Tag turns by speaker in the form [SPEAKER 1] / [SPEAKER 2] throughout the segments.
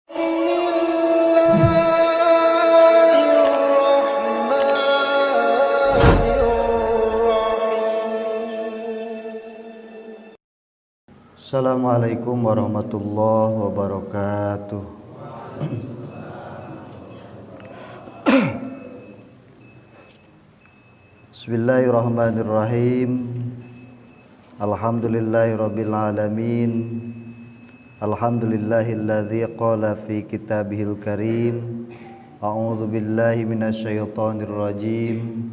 [SPEAKER 1] Bismillahirrahmanirrahim.
[SPEAKER 2] Assalamualaikum warahmatullahi wabarakatuh. Bismillahirrahmanirrahim. Alhamdulillahirabbil alamin. Alhamdulillahilladzi qala fi kitabihil karim. A'udzu billahi minasyaitonir rajim.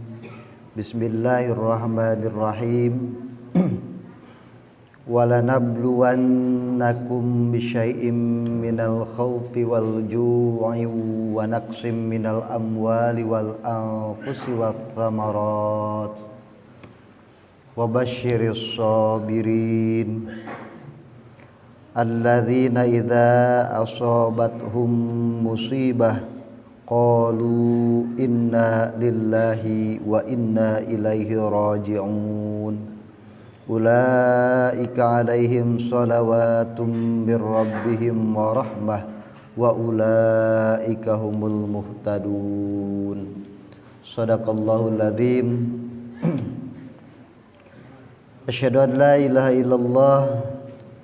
[SPEAKER 2] Bismillahirrahmanirrahim. Walanabluwannakum bisyai'im minal khawfi wal ju'i wa naqsim minal amwali wal anfusi wath thamarat wa basyiris sabirin alladzina idza asabathum musibah qalu inna lillahi wa inna ilaihi raji'un. Ulaika alaihim salawatum mir rabbihim wa rahmah wa ulaika humul muhtadun. Sadaqallahul adzim. Asyhadu an la ilaha illallah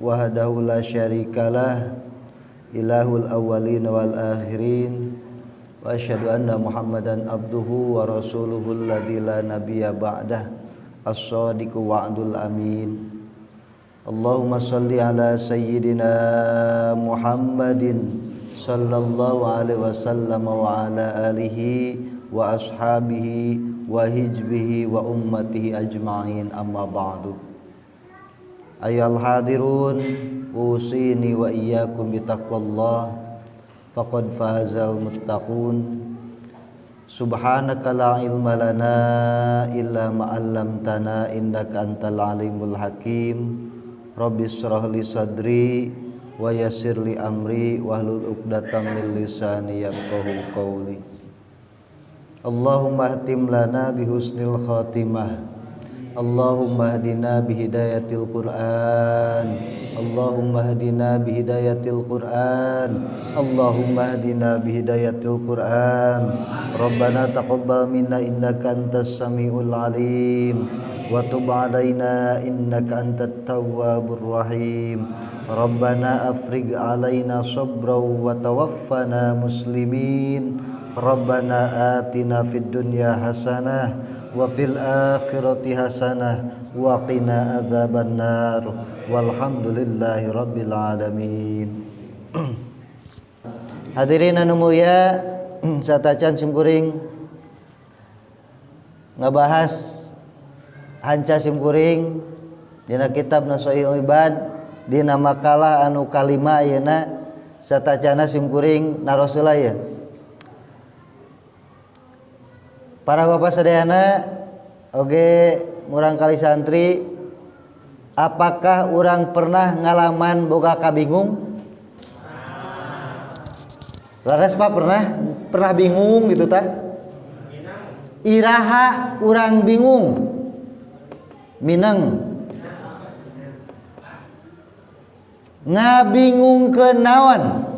[SPEAKER 2] wahdahu la syarikalah ilahul awwalin wal akhirin wa asyhadu anna Muhammadan abduhu wa rasuluhu alladzi la nabiyya ba'dah as-sadiqu wa'dul amin. Allahumma salli ala sayyidina Muhammadin sallallahu alaihi wasallam wa ala alihi wa ashabihi wa hijbihi wa ummatihi ajma'in, amma ba'du. Ayyuhal hadirun, usini wa iyyakum bitaqwallah faqad fazal muttaqun. Subhanaka la ilma lana illa ma 'allamtana innaka antal alimul hakim. Rabbi israh li sadri wa yassir li amri wahlul 'uqdatam min lisani yafqahu qawli. Allahumma ahtim lana bihusnil khatimah. Allahumma hdina bihidayatil Qur'an. Allahumma hdina bihidayatil Qur'an. Allahumma hdina bihidayatil Qur'an. Rabbana taqabbal minna innaka antas samiul alim wa tub alaina innaka antat tawwabur rahim. Rabbana afrigh alaina sabran wa tawaffana muslimin. Rabbana atina fid dunya hasanah wa fil akhirati hasanah wa qina adzabannar. Walhamdulillahi rabbil alamin. Hadirin anu mulia, satacan simkuring ngabahas hanca simkuring dina kitab Nashoihul Ibad dina makalah anu kalima ayeuna satacana simkuring naros heula ya. Para bapak sadayana oge murang kali santri, apakah urang pernah ngalaman boga kabingung? Laras pak pernah bingung gitu tah? Iraha urang bingung mineng ngabingungkeun naon?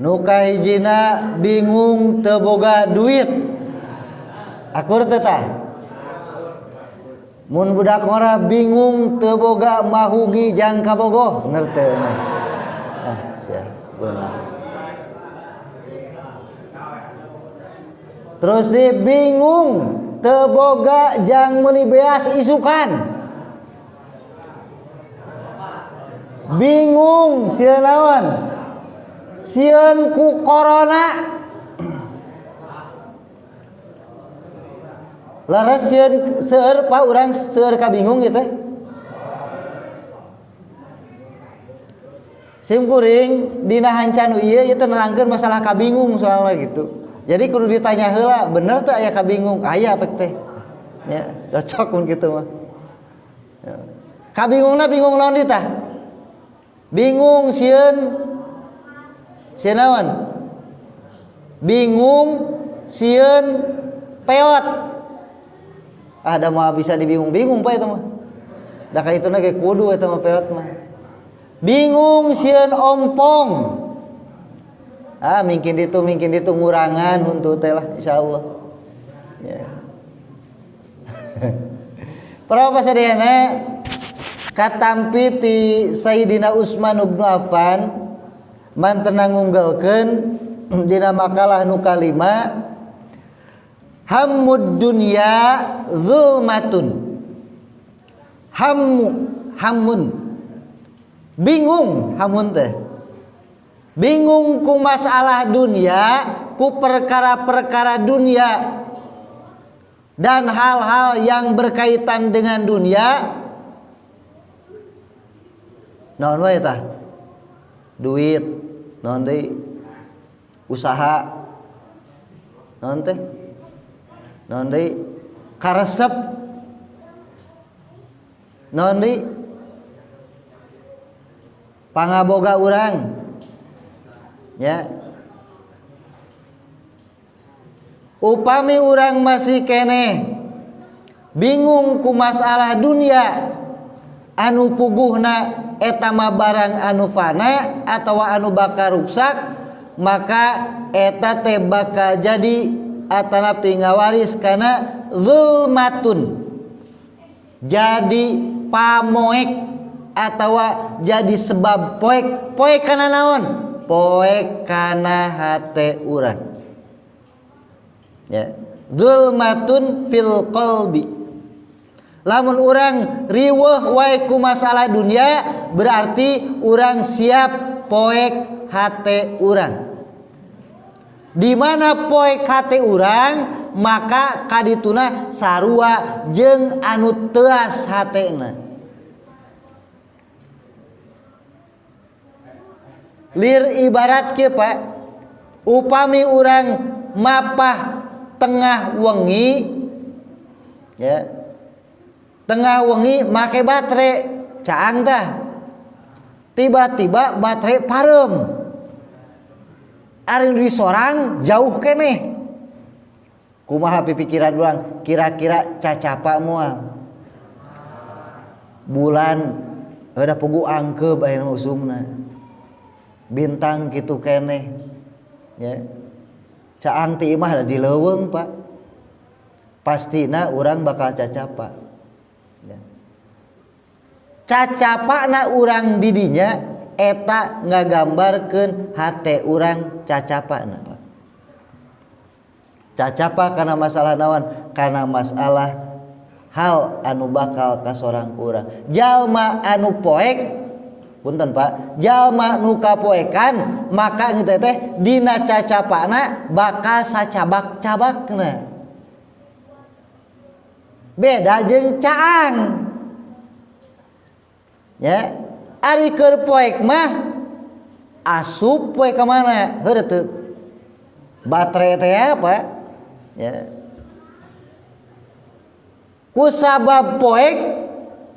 [SPEAKER 2] Nu kahijina bingung teu boga duit. Akur teu tah? Mun budak ngora bingung teu boga mahugi jang kabogoh, bener teu? Ah, sia, bener. Terus di bingung teu boga jang meuli beas isukan. Bingung sieun naon? Sieun ku corona. Laras sieun seueur pak urang seueur kabingung gitu. Sim kuring dina hanca nu ieu ieu teh nerangkeun masalah kabingung soalna gitu. Jadi kudu ditanya heula, bener teu aya kabingung? Aya pek teh. Ya, cocok mun kitu mah. Ya. Kabingungna bingung naon di tah? Bingung sieun sieun naon? Bingung sieun peot. Ada mah bisa dibingung-bingung pak itu mah. Da ka ituna ge kudu eta mah peot mah. Bingung sieun ompong. Ah mingkin ditu ngurangan huntu teh lah insyaallah. Ya. Para sadayana katampi ti Sayyidina Utsman bin Affan mantena ngunggelkeun dina makalah nu kalima hammud dunya zulmatun. Hammu hamun bingung hamun teh bingung ku masalah dunia, ku perkara-perkara dunia dan hal-hal yang berkaitan dengan dunia. Naon wae tah? Duit, naon deui? Usaha. Naon teh? Naon deui? Karesep. Naon deui? Pangaboga urang. Ya. Upami urang masih keneh bingung ku masalah dunia anu puguhna eta mah barang anu fana atawa anu bakal ruksak, maka eta teh bakal jadi atanapi ngawaris kana zulmatun, jadi pamoek atawa jadi sebab poek. Poek kana naon? Poek kana hate urang. Ya, zulmatun fil qalbi. Lamun urang riweuh wae ku masalah dunia, berarti urang siap poek hate urang. Di mana poek hate urang, maka kadituna sarua jeung anu teuas hatena. Lir ibarat kieu Pak, upami urang mapah tengah wengi, ya, tengah wengi make baterai caang tah, tiba-tiba baterai parem, ari di sorang jauh keneh, kumaha pipikiran urang kira-kira cacapa moal bulan udah pugu angkeup ayeuna usumna bintang kitu keneh, ya. Caang ti imah di leuweung Pak, pastina urang bakal cacapa. Ya. Cacapana urang didinya eta ngagambarkeun hate urang cacapana Pak. Cacapa kana masalah naon? Kana masalah hal anu bakal kasorang ku urang. Jalma anu poek, punten Pak, jalma nu kapoekan maka teh teh dina cacapana bakal sacabak-cabakna. Beda jeung caang. Ya, ari keur poek mah asup poek ka mana? Heureut teu. Baterai teh apa? Ya. Kusabab poek,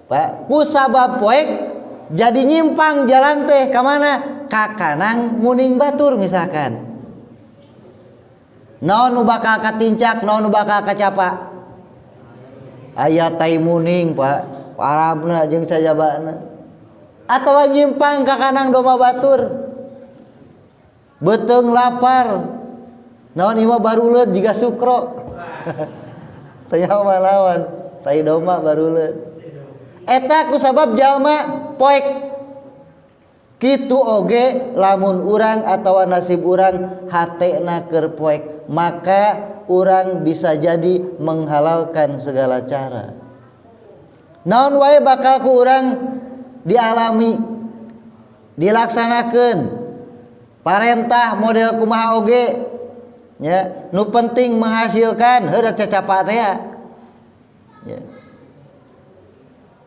[SPEAKER 2] Pak, kusabab poek jadi nyimpang jalan teh ka mana? Ka kanang muning batur misalkan. Naon nu bakal katincak, naon nu bakal kacapa? Aya tai muning Pak, Arabna jeung sajabana. Atawa nyimpang ka kanang domba batur. Beuteung lapar. Naon ieu mah baruleut jiga sukro. Teu lawan, tai domba baruleut. Eta kusabab jalma poek. Kitu oge lamun urang atawa nasib urang hatena keur poek, maka urang bisa jadi menghalalkan segala cara. Naon wae bakal ku urang dialami, dilaksanakeun parentah model kumaha oge, ya, nu penting menghasilkan heuh cacapa teh ya.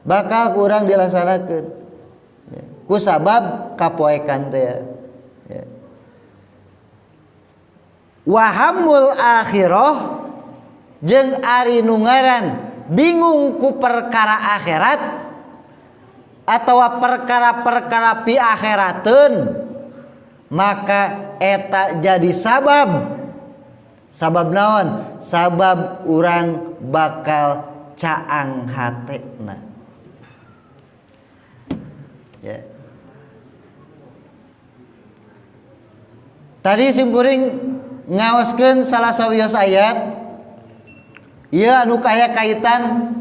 [SPEAKER 2] Bakal kurang dilaksanakan ku sabab kapoekan teh ya. Wahamul akhirah jeung ari nu ngaran bingung ku perkara akhirat atawa perkara-perkara pi akhirateun, maka eta jadi sabab. Sabab naon? Sabab urang bakal caang hatena. Ya. Tadi simkuring ngaoskeun salah sawios ayat ieu anu kaya kaitan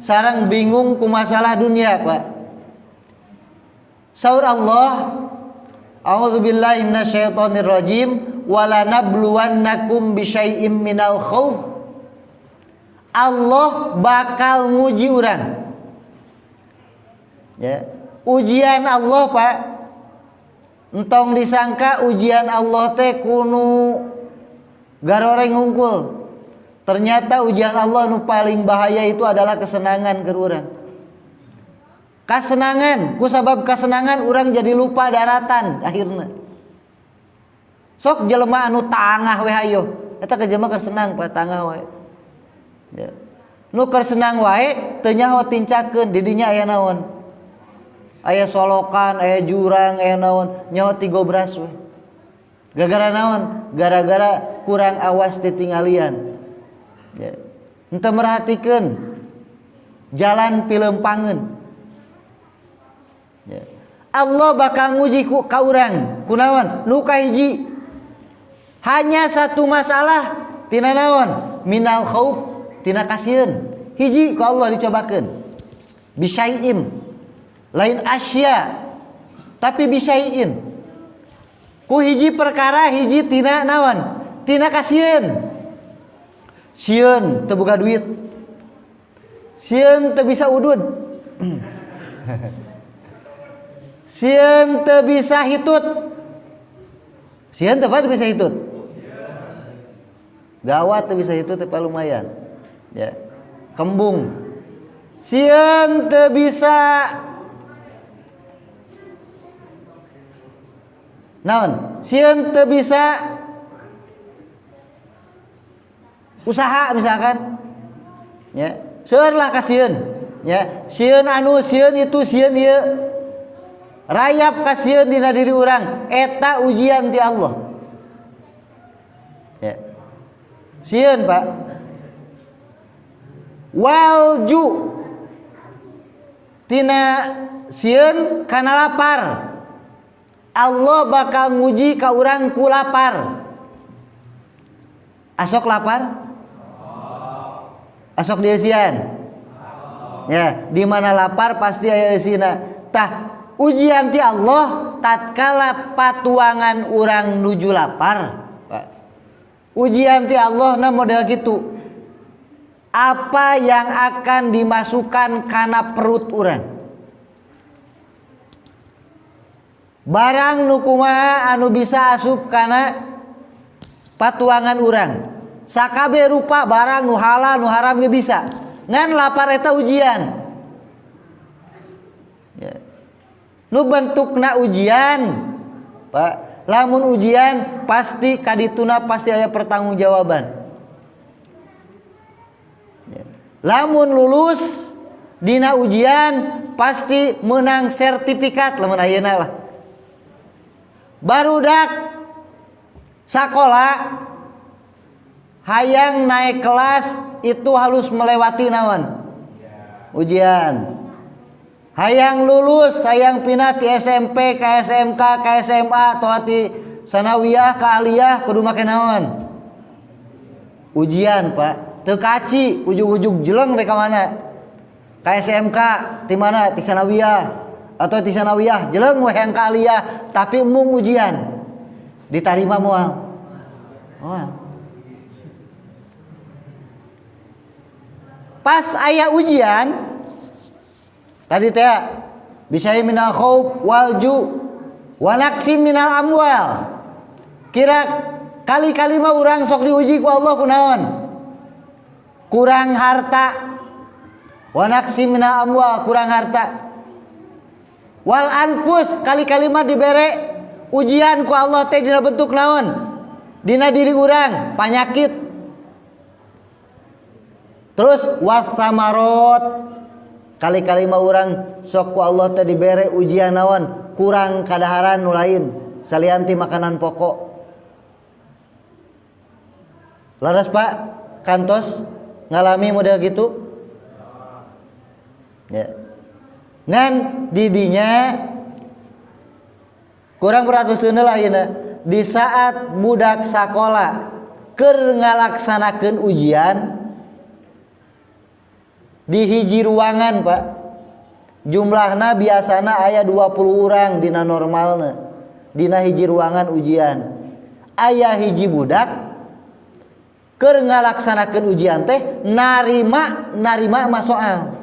[SPEAKER 2] sareng bingung ku masalah dunia, Pak. Saur Allah, a'udzubillahi minasyaitonirrajim, wala nabluwannakum bisyai'im minal khauf. Allah bakal nguji urang. Ya. Ujian Allah, Pak. Entong disangka ujian Allah teh kunu garoreng hungkul. Ternyata ujian Allah nu paling bahaya itu adalah kesenangan keur urang. Kasenangan, ku sabab kasenangan urang jadi lupa daratan akhirna. Sok jelema anu tangah we hayo. Eta ke jelema keur senang Pak, tangah wae. Ya. Nu keur senang wae teu nyaho tincakeun di dinya aya naon. Aya solokan, aya jurang, aya naon, nyaho tigobras we. Gara-gara naon? Gara-gara kurang awas titinggalian. Ya. Henteu merhatikeun jalan pilempangeun. Ya. Allah bakal nguji ku ka urang kunaon? Nu kahiji hanya satu masalah tina naon? Minal khauf, tina kasieun. Hiji ku Allah dicobakeun. Bisyai'im, lain asya tapi bisyai'in. Ku hiji perkara hiji tina naon? Tina kasieun. Sieun teu boga duit. Sieun teu bisa udud. Sieun teu bisa hitut. Sieun teu bisa hitut. Gawat teu bisa hitut teh lumayan. Ya. Kembung. Sieun teu bisa naon? Sieun teu bisa usaha misalkan. Ya, seueur lah kasieun. Ya, sieun anu, sieun itu, sieun ieu. Rayap kasieun dina diri urang, eta ujian ti Allah. Ya. Sieun, Pak. Walju tina sieun kana lapar. Allah bakal nguji ka urang ku lapar. Asok lapar? Asok dieusian. Ya, di mana lapar pasti aya eusina. Tah, ujian ti Allah tatkala patuangan urang nuju lapar, Pak. Ujian ti Allah na model kitu. Apa yang akan dimasukkan kana perut urang? Barang nu kumaha anu bisa asup kana patuangan urang. Sakabe rupa barang nu halal nu haram ge bisa. Ngan lapar eta ujian. Ya. Nu bentukna ujian, Pak. Lamun ujian pasti kadituna pasti aya pertanggungjawaban. Ya. Lamun lulus dina ujian pasti menang sertifikat lamun ayeuna lah. Barudak sakola hayang naik kelas itu harus melewati naon? Ujian. Hayang lulus, hayang pindah ti SMP ke SMK ke SMA atau ti sanawiyah ke aliyah kudu make naon? Ujian, Pak. Teu kaci ujug-ujug jeleng we ka mana? Ka SMK ti mana? Ti sanawiyah atau ti sanawiyah jeleng we hayang ka aliyah tapi mung ujian. Ditarima moal? Moal. Pas aya ujian tadi teh bisa minal khauf wal ju wa naqsim minal amwal. Kira kali-kali mah urang sok diuji ku Allah kunaon? Kurang harta. Wa naqsim minal amwal, kurang harta. Wal anfus, kali-kali mah dibere ujian ku Allah teh dina bentuk naon? Dina diri urang, panyakit. Terus wasamarot, kali-kali mah urang sok ku Allah teh dibere ujian naon? Kurang kadaharan nu lain salian ti makanan pokok. Laras Pak, kantos ngalami model gitu? Ya. Ngan didinya Kurang perhatoskeun lah ayeuna. Di saat budak sakola keur ngalaksanakeun ujian di hiji ruangan, Pak. Jumlahna biasana aya 20 urang dina normalna. Dina hiji ruangan ujian. Aya hiji budak keur ngalaksanakeun ujian teh narima mah soal.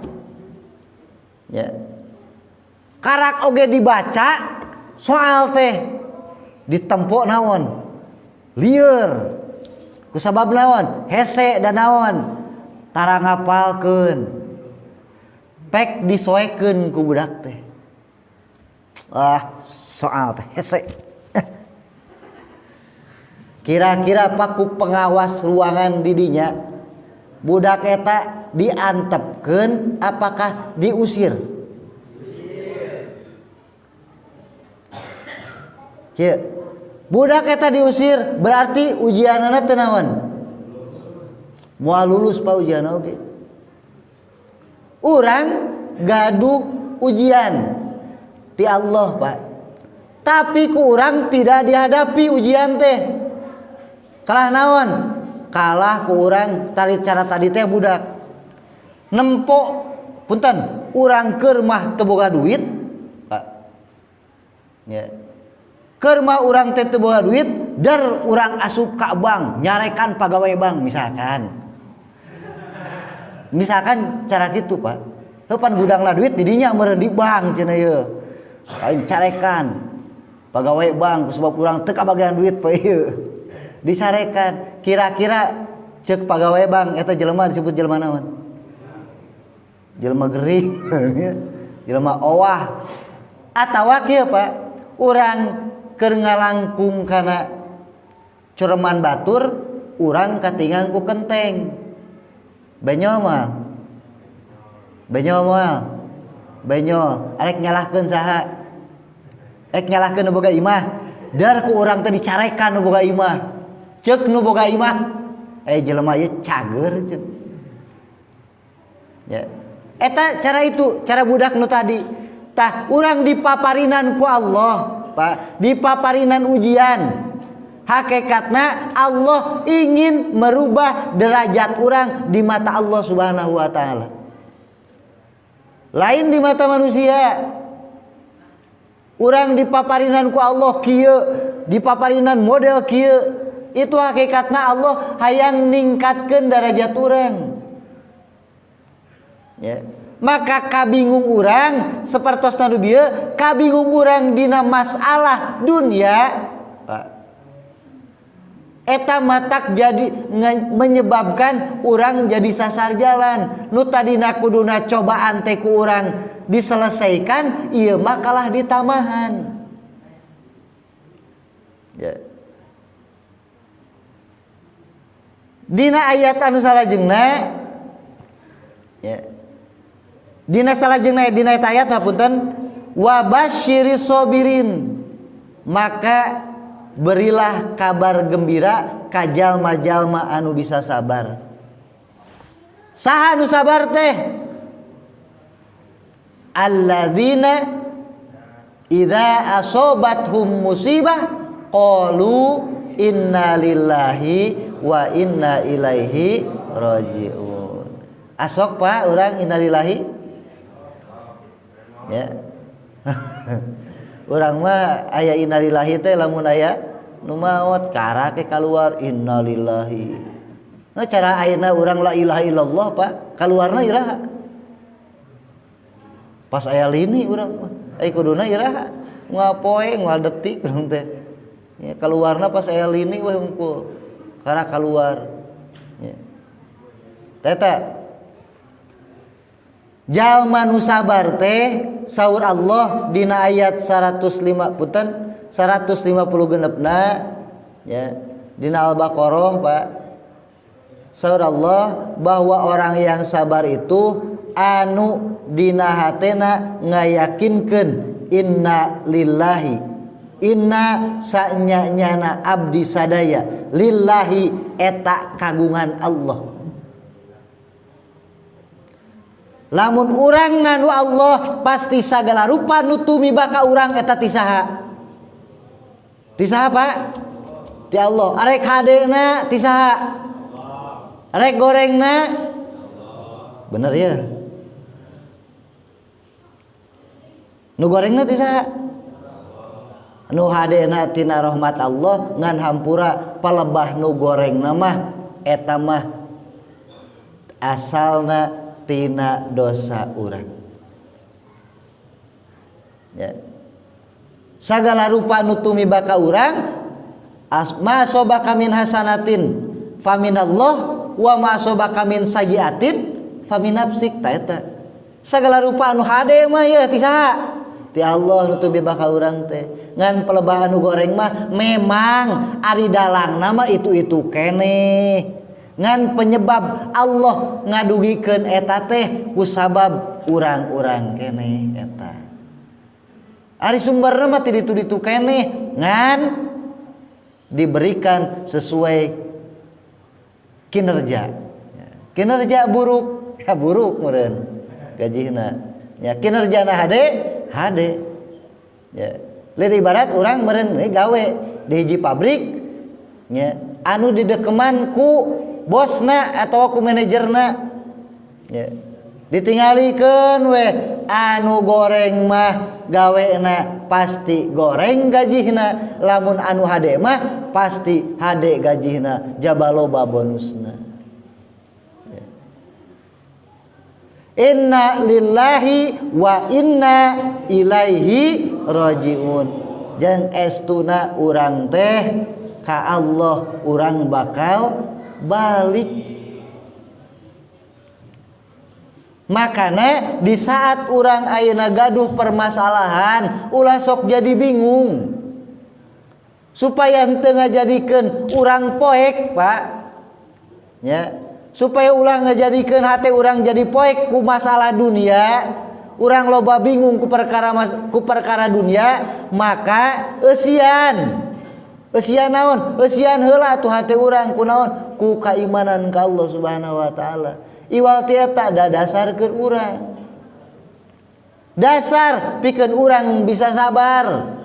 [SPEAKER 2] Ya. Karak oge dibaca soal teh ditempok naon? Lieur. Kusabab naon? Hese dan naon? Tara ngapalkeun. Pek disoekeun ku budak teh. Ah, soal teh hese. Kira-kira paku pengawas ruangan didinya budak eta diantepkeun apakah diusir? Kieu. Budak eta diusir berarti ujianana teu naon? Moal lulus Pak ujianna oge. Urang gaduh ujian ti Allah Pak. Tapi ku urang tidak dihadapi ujian teh. Kalah naon? Kalah ku urang tali cara tadi teh budak. Nempo punten, urang keur mah teu boga duit, Pak. Ya. Keur mah urang teh teu boga duit, dar urang asup ka bank, nyarekan pagawe bank misalkan. Misalkan cara kitu, Pak. Heuh pan gudangna duit di dinya meureun di bank cenah ieu. Lain carekan pagawe bank sebab urang teu kabagian duit Pak ieu. Disarekan kira-kira cek pagawe bank eta jelema disebut jelema naon? Jelema gering, jelema owah. Atawa kieu Pak, urang keur ngalangkung kana cureman batur, urang katingang ku kenteng. Benyol mah. Benyol mah. Benyol, arek nyalahkeun saha? Arek nyalahkeun nu boga imah. Dar ku urang teh dicarekan nu boga imah. Cek nu boga imah, jelema ieu cager cek. Ya. Eta cara itu, cara budak nu tadi. Tah urang dipaparinan ku Allah, Pak, dipaparinan ujian. Hakikatna Allah ingin merubah derajat urang di mata Allah Subhanahu wa taala. Lain di mata manusia. Urang dipaparinan ku Allah kieu, dipaparinan model kieu. Itu hakikatna Allah hayang ningkatkeun derajat urang. Ya. Maka kabingung urang sapertosna nu bieu, kabingung urang dina masalah dunia, Pak. Eta matak jadi menyebabkan urang jadi sasar jalan. Nu tadina kuduna cobaan teh ku urang diselesaikan, ieu mah kalah ditamahan. Ya. Dina ayat anu salajengna, ya. Dina salajengna dina eta ayat hapunten, wa basyiri sobirin, maka berilah kabar gembira ka jalma-jalma anu bisa sabar. Saha anu sabar teh? Alladzina idza asobathum musibah qalu inna lillahi wa inna ilaihi rajiun. Asok Pak urang innalillahi. Ya. Urang mah aya innalillahi teh lamun aya nu maot karake kaluar innalillahi. Nah cara ayeuna urang la ilaha illallah Pak, kaluarna iraha? Pas aya lini urang mah, ai kuduna iraha? Ngapoe moal detik urang teh. Ya kaluarna pas aya lini we hungkul. Karena keluar. Ya. Teta jalma nu sabar teh saur Allah dina ayat 105 punten 150 genepna ya dina Al-Baqarah Pak. Saur Allah bahwa orang yang sabar itu anu dina hatena ngayakinkeun inna lillahi inna sanyanyana abdi sadaya lillahi eta kagungan Allah. Lamun urang nanu Allah pasti sagala rupa nu tumibaka urang eta ti saha? Ti saha Pak? Ti Allah. Arek hadena ti saha? Arek gorengna? Bener ya. Nu gorengna ti saha? Nu hadena tina rahmat Allah ngan hampura palebah nu gorengna mah eta mah asalna tina dosa urang. Ya. Sagala rupa nu tumiba ka urang ma asobaka min hasanatin faminallah wa ma asobaka min sayyiatin famin nafsik ta eta. Sagala rupa anu hade mah yeuh ti saha? Ti Allah nu tumiba ka urang teh. Ngan pelebah anu goreng mah memang ari dalangna mah itu-itu keneh. Ngan penyebab Allah ngadugikeun eta teh kusabab urang-urang keneh eta. Ari sumberna mah ti ditu-ditu keneh ngan diberikan sesuai kinerja. Kinerja buruk, ya buruk meureun gajihna. Ya kinerjana hade, hade. Ya. Lain ibarat urang meureun gawe di hiji pabrik nya anu didekeman ku bosna atau ku manajerna. Ya. Ditinggalikeun we anu goreng mah gawena pasti goreng gajihna, lamun anu hade mah pasti hade gajihna, jaba loba bonusna. Ya. Inna lillahi wa inna ilaihi rajiun. Jeung estuna urang teh ka Allah urang bakal balik. Makana di saat urang ayeuna gaduh permasalahan ulah sok jadi bingung. Supaya henteu ngajadikeun urang poek, Pak. Ya, supaya ulah ngajadikeun hate urang jadi poek ku masalah dunia, urang loba bingung ku perkara dunia, maka eusian. Eusian naon? Eusian heula atuh hate urang ku naon? Ku kaimanan ka Allah Subhanahu wa taala. Iwal ti eta da dasar keur urang. Dasar pikeun urang bisa sabar.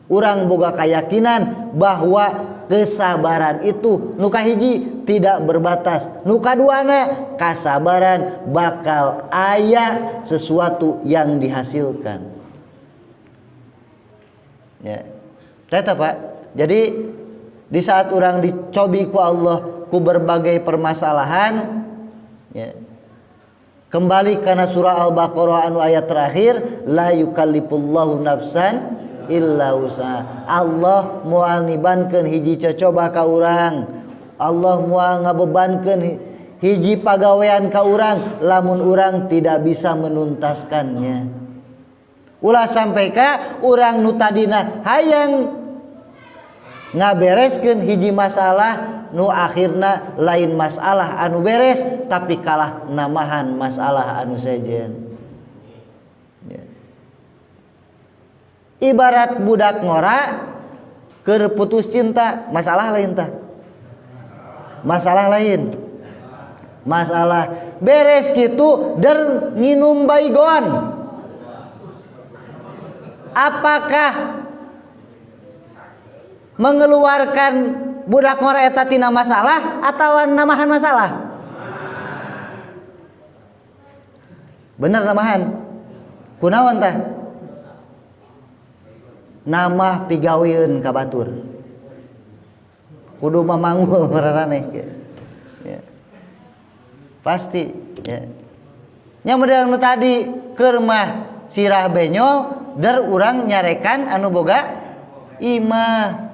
[SPEAKER 2] Urang boga keyakinan bahwa kesabaran itu nu kahiji tidak berbatas. Nu kaduana kasabaran bakal aya sesuatu yang dihasilkan. Ya. Eta Pak. Jadi di saat urang dicobi ku Allah ku berbagai permasalahan, ya. Kembali karena surah Al-Baqarah anu ayat terakhir, la yukallifullahu nafsan illa usaha. Allah moal nibankeun hiji cocoba ka urang. Allah moal ngabebankeun hiji pagawean ka urang lamun urang tidak bisa menuntaskannya. Ulah sampai ka urang nu tadina hayang ngabereskeun hiji masalah nu akhirna lain masalah anu beres tapi kalah namahan masalah anu sejen. Ya. Ibarat budak ngora keur putus cinta, masalah lain tah. Masalah lain. Masalah beres kitu der nginum baygon. Apakah mengeluarkan budak ngora eta tina masalah atau namahan masalah? Bener namahan. Kunaon tah? Namah pigaweun ka batur. Kudu mamanggul maraneh. Ya. Pasti ya. Nya model nu tadi keur mah sirah benyol der urang nyarekan anu boga imah.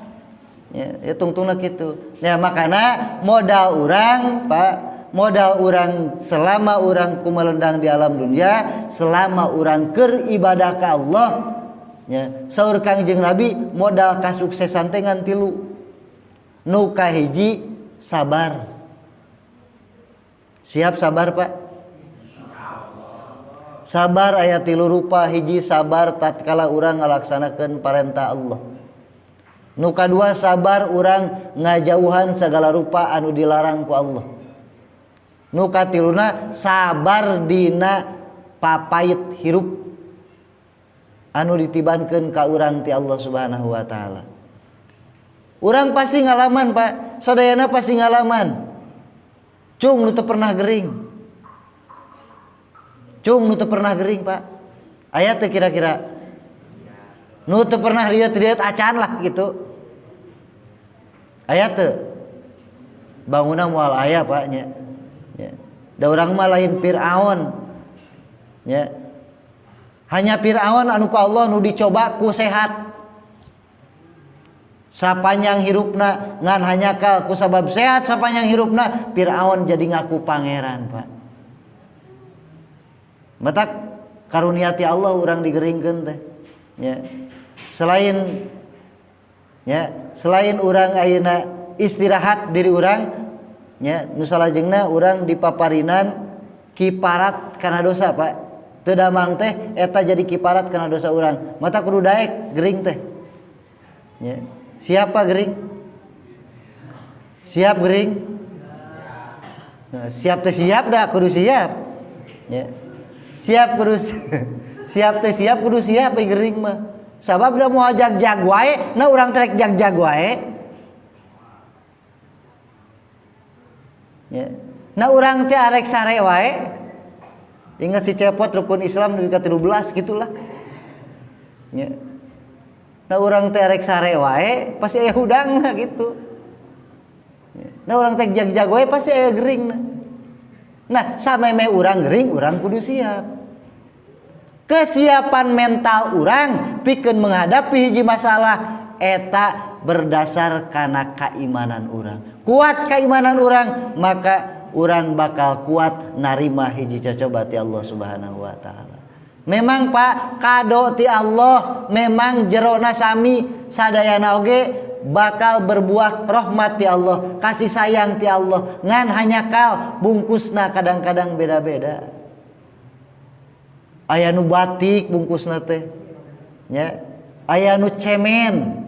[SPEAKER 2] Ya, ya tungtungna kitu. Ya makana modal urang, Pak, modal urang selama urang kumelendang di alam dunia, selama urang keur ibadah ka Allah, ya. Saur Kangjeng Nabi modal kasuksesan teh ngan tilu. Nu kahiji sabar. Siap sabar, Pak? Sabar aya tilu rupa. Hiji sabar tatkala urang ngalaksanakeun parentah Allah. Nu kadua sabar urang ngajauhan segala rupa anu dilarang ku Allah. Nu katiluna sabar dina papait hirup anu ditibankeun ka urang ti Allah Subhanahu wa taala. Urang pasti ngalaman Pak, sadayana pasti ngalaman. Cung nu teu pernah gering. Cung nu teu pernah gering Pak. Aya teu kira-kira? Nu teu pernah rieut-rieut acan lah gitu. Aya teu? Bangunna moal aya Pak nya. Ya. Da urang mah lain Firaun. Ya. Hanya Firaun anu ku Allah nu dicoba ku sehat. Sapanjang hirupna ngan hanya kal ku sabab sehat sapanjang hirupna Firaun jadi ngaku pangeran Pak. Matak karunia ti Allah urang digeringkeun teh. Ya. Selain ya, selain urang ayeuna istirahat diri urang nya, nu salajengna urang dipaparinan kiparat kana dosa Pak. Teu damang teh eta jadi kiparat kana dosa urang. Mata kudu daek gering teh. Ya. Siapa gering? Siap gering? Nah, siap teh siap dah kudu siap. Ya. Siap kudu siap teh siap kudu siap gering mah. Sabab da moal jag-jag wae, nah urang trek jag-jag wae. Ya. Nah urang teh arek sare wae. Ingat si cepot rukun Islam nepi ka 13 gitulah. Ya. Nah urang teh arek sare wae pasti aya hudangna gitu. Nah urang teh jag-jag wae pasti aya geringna. Nah sameme urang gering urang kudu siap. Kesiapan mental urang pikeun menghadapi hiji masalah eta berdasar kana keimanan urang. Kuat keimanan urang maka urang bakal kuat narima hiji cocoba ti Allah Subhanahu wa taala. Memang Pak kado ti Allah memang jerona sami sadayana oge bakal berbuah rahmat ti Allah, kasih sayang ti Allah. Ngan hanya kal bungkusna kadang-kadang beda-beda. Aya nu batik bungkusna teh nya, aya nu cemen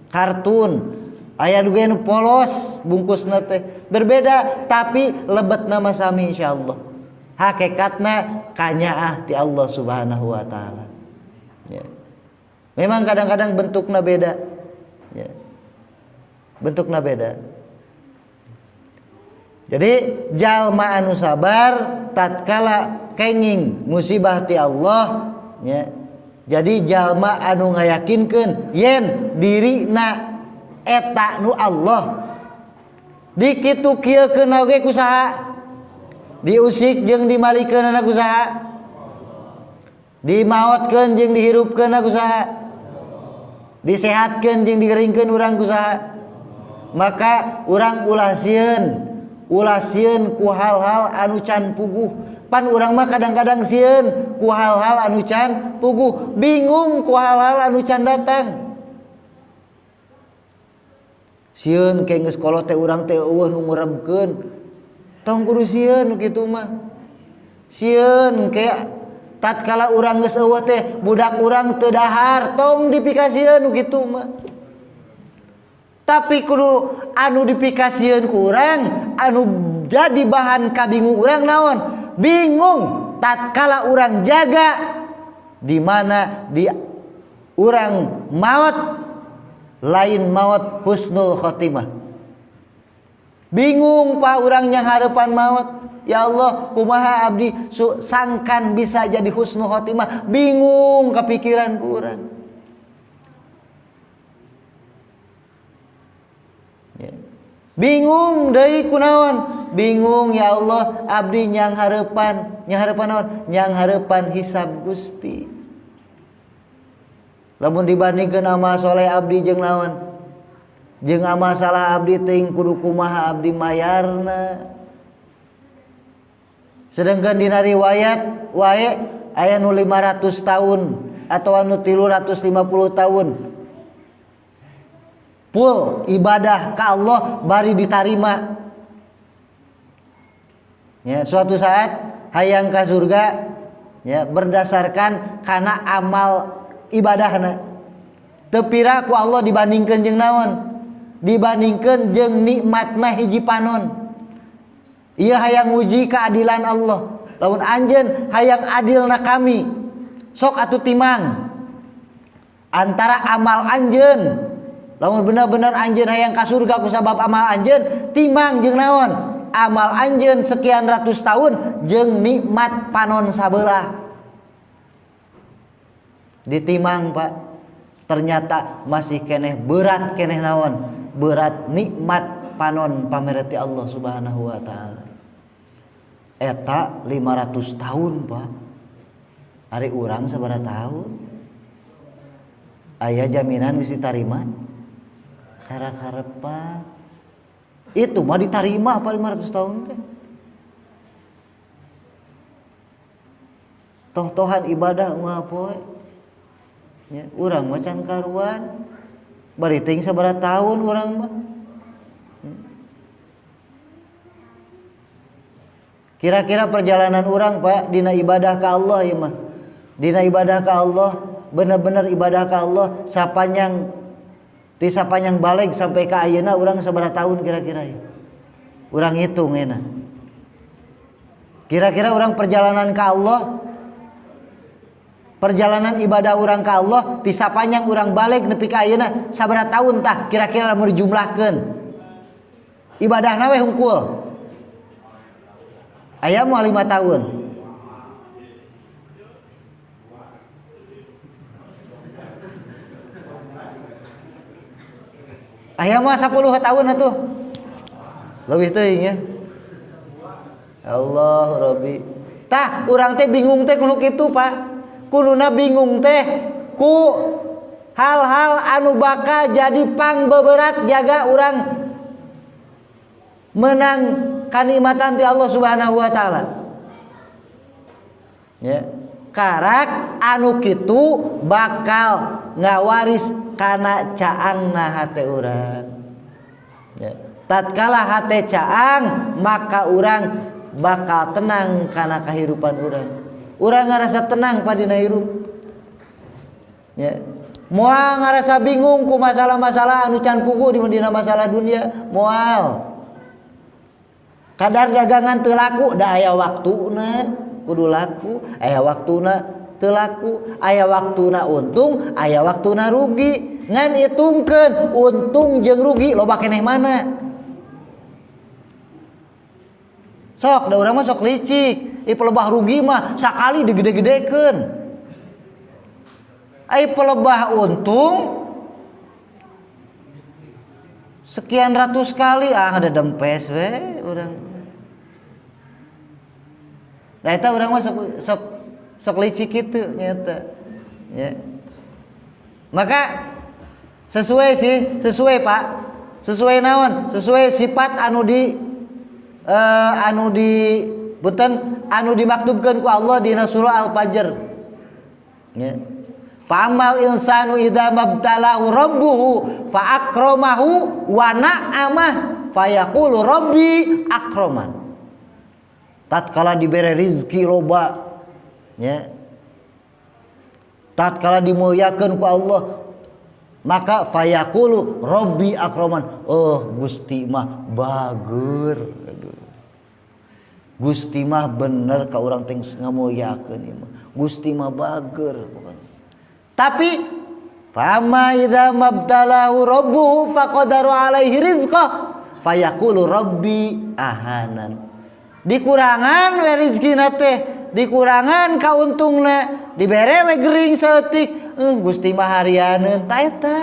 [SPEAKER 2] kartun, aya nu ge nu polos bungkusna teh berbeda tapi lebetna mah sami insyaallah. Hakikatna kanyaah ti Allah Subhanahu wa taala. Ya. Memang kadang-kadang bentukna beda. Ya. Bentukna beda. Jadi jalma anu sabar tatkala kenging musibah ti Allah ya. Jadi jalma anu ngayakinkeun yen dirina eta nu Allah. Dikitu kieukeun oge ku saha? Diusik jeung dimalikeun ku saha? Dimaotkeun jeung dihirupkeun ku saha? Disehatkeun jeung digeringkeun urang ku saha? Maka urang ulah sieun ku hal-hal anu can puguh. Pan urang mah kadang-kadang sieun ku hal-hal anu can puguh, bingung ku hal-hal anu can datang. Sieun ke geus kolot teh urang teh eueuh nu ngurebkeun. Tong kudu sieun kitu mah. Sieun ke tatkala urang geus eueuh teh budak urang teu dahar, tong dipikasieun kitu mah. Tapi kudu anu dipikasieun ku urang, anu jadi bahan kabingung urang naon? Bingung tatkala urang jaga di mana di urang maot lain maot husnul khotimah. Bingung Pak urang yang harapan maut. Ya Allah, kumaha abdi sangkan bisa jadi husnul khotimah. Bingung kepikiran ku urang. Ya. Bingung deui kunaon? Bingung ya Allah, abdi nyang harapan naon? Nyang harapan hisab Gusti. Lamun dibandingkeun amal soleh abdi jeung naon? Jeung amal salah abdi teuing kudu kumaha abdi mayarna. Sedangkan dina riwayat wae aya nu 500 tahun atau anu 350 tahun full ibadah ka Allah bari ditarima. Ya, suatu saat hayang ka surga ya berdasarkan kana amal ibadahna. Teu pira ku Allah dibandingkeun jeung naon? Dibandingkeun jeung nikmatna hiji panon. Ieu hayang nguji keadilan Allah. Lamun anjeun hayang adilna kami, sok atuh timang antara amal anjeun Lamun bener-bener anjeun hayang ka surga ku sabab amal anjeun, timang jeung naon? Amal anjeun sekian ratus tahun jeung nikmat panon sabelah. Ditimang Pak, ternyata masih keneh berat keneh naon? Berat nikmat panon pamereti Allah Subhanahu wa taala. Eta 500 tahun Pak. Ari urang sabaraha tahun? Aya jaminan geus ditarima? Kara-karepa. Itu mah ditarima apa 500 tahun teh. Toh-tohan ibadah unggal poe. Ya, urang mah can karuan. Bari teuing sabaraha tahun urang mah. Kira-kira perjalanan urang Pak dina ibadah ka Allah ieu mah. Dina ibadah ka Allah, bener-bener ibadah ka Allah sapanjang ti sapanjang baleg sampai ka ayeuna urang sabaraha tahun kira-kira ya? Urang hitung enak. Kira-kira urang perjalanan ka Allah, perjalanan ibadah urang ka Allah ti sapanjang urang baleg nepi ka ayeuna sabaraha tahun tah kira-kira lamun dijumlahkeun. Ibadahna we hungkul. Aya moal 5 tahun. Aya mah 10 tahun atuh. Leuwih teuing ya. Allah Rabbi. Tah urang teh bingung teh kudu kitu Pak. Kuduna bingung teh ku hal-hal anu bakal jadi pangbeberat jaga urang menang kanikmatan ti Allah Subhanahu wa taala. Ya. Karak anu kitu bakal ngawaris kana caangna hate urang. Ya. Tatkala hate caang maka urang bakal tenang kana kahirupan urang. Urang ngarasa tenang padina hirup. Ya. Moal ngarasa bingung ku masalah-masalah anu can puguh di dina masalah dunia, moal. Kadar dagangan teu laku, da aya waktuna kudu laku, aya waktuna teu laku, aya waktuna untung, aya waktuna rugi. Ngan hitungkeun untung jeung rugi loba keneh mana. Sok da urang mah sok licik, ieu pelebah rugi mah sakali digede-gedekeun. Ai pelebah untung sekian ratus kali ah ada dempes we urang. Nah eta urang mah sok licik kitu nyata. Ya. Maka sesuai sih, sesuai Pak. Sesuai naon? Sesuai sifat anu di anu di punten anu dimaktubkeun ku Allah dina surah Al-Fajr. Ya. Fa'amal insanu idza mabtalahu rabbuhu fa akramahu wa na'amah fayaqulu rabbi akraman. Tatkala dibere rizki loba, ya. Tatkala dimuliakeun ku Allah, maka fayaqulu rabbi akraman. Oh, Gusti mah bager. Aduh. Gusti mah bener ka urang teh ngamuliakeun ieu mah. Gusti mah bager pokona. Tapi fama idza mabtalahu rabbuhu faqadaru alaihi rizqah fayaqulu rabbi ahanan. Dikurangan we rizkina teh, dikurangan kauntungna, dibere we gering saeutik, Gusti mah harianeun ta eta.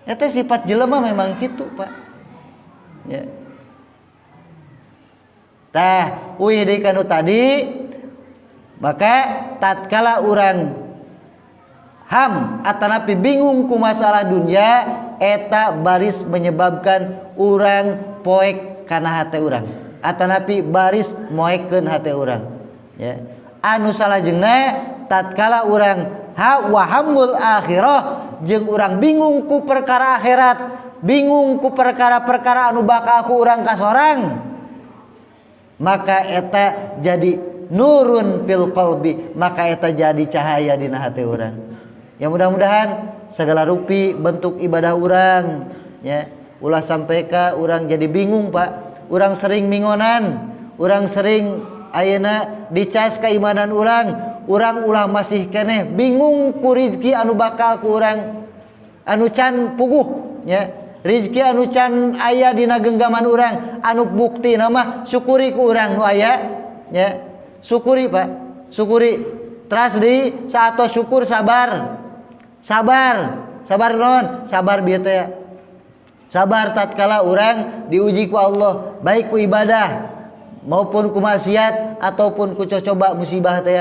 [SPEAKER 2] Eta sifat jelema memang kitu, Pak. Ya. Tah, uih deui kanu tadi, maka tatkala urang ham atanapi bingung ku masalah dunia, eta baris menyebabkan urang poek kana hate urang atanapi baris moekeun hate urang, ya. Anu salajengna tatkala urang ha wa hammul akhirah jeung urang bingung ku perkara akhirat, bingung ku perkara-perkara anu bakal ku urang kasorang, maka eta jadi nurun fil qalbi, maka eta jadi cahaya dina hate urang. Ya mudah-mudahan segala rupi bentuk ibadah urang, ya. Ulah sampai ka urang jadi bingung Pak. Urang sering mingonan, urang sering ayeuna dicas keimanan urang, urang ulah masih keneh bingung ku rizki anu bakal ku urang Anu can puguh nya, rizki anu can aya dina genggaman urang, anu bukti nama syukuri ku urang nu aya nya. Syukuri, Pak, syukuri. Teras di saat syukur, sabar, sabar, sabar non sabar bieu teh. Sabar tatkala urang diuji ku Allah, baik ku ibadah maupun ku maksiat ataupun ku cocoba musibah teh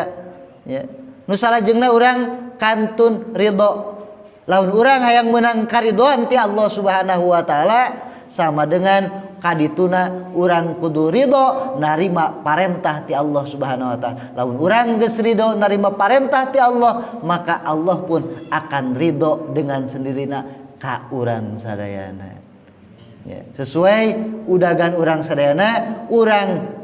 [SPEAKER 2] ya. Nu salajengna urang kantun ridho. Lamun urang hayang menang karidoan ti Allah Subhanahu wa taala, sama dengan kadituna urang kudu ridho narima parentah ti Allah Subhanahu wa taala. Lamun urang geus ridho narima parentah ti Allah, maka Allah pun akan ridho dengan sendirina ka urang sadayana ya. Sesuai udagan urang sadayana, urang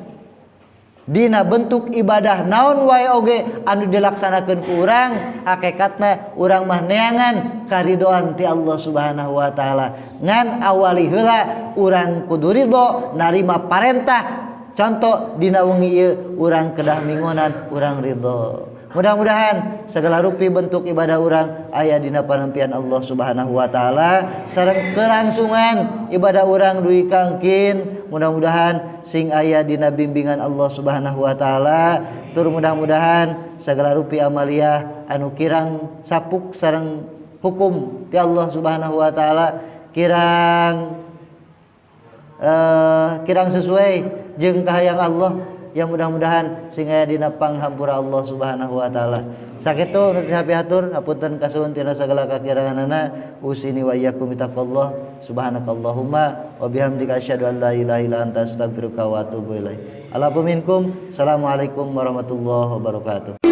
[SPEAKER 2] dina bentuk ibadah naon wae oge anu dilaksanakeun ku urang, hakikatna urang mah neangan karidoan ti Allah Subhanahu wa taala. Ngan awali heula urang kudu ridho narima parentah. Contoh, dina wengi ieu urang kedah mingonan, urang ridho. Mudah-mudahan segala rupi bentuk ibadah urang aya dina panampian Allah Subhanahu wa taala, sareng kelangsungan ibadah urang dugi kangkin mudah-mudahan sing aya dina bimbingan Allah Subhanahu wa taala. Tur mudah-mudahan segala rupi amaliah anu kirang sapuk sareng hukum ti Allah Subhanahu wa taala, kirang kirang sesuai jeung kahayang Allah yang mudah-mudahan sing aya dina panghampura Allah Subhanahu wa taala. Sakitu nu hatur, hapunten kasuhun tina sagala kakiranganana. Usini wa iyyakum bitaqwallah. Subhanakallahumma wa bihamdika, asyhadu an la ilaha illa anta, astaghfiruka wa atubu ilaik. Alafu minkum. Assalamualaikum warahmatullahi wabarakatuh.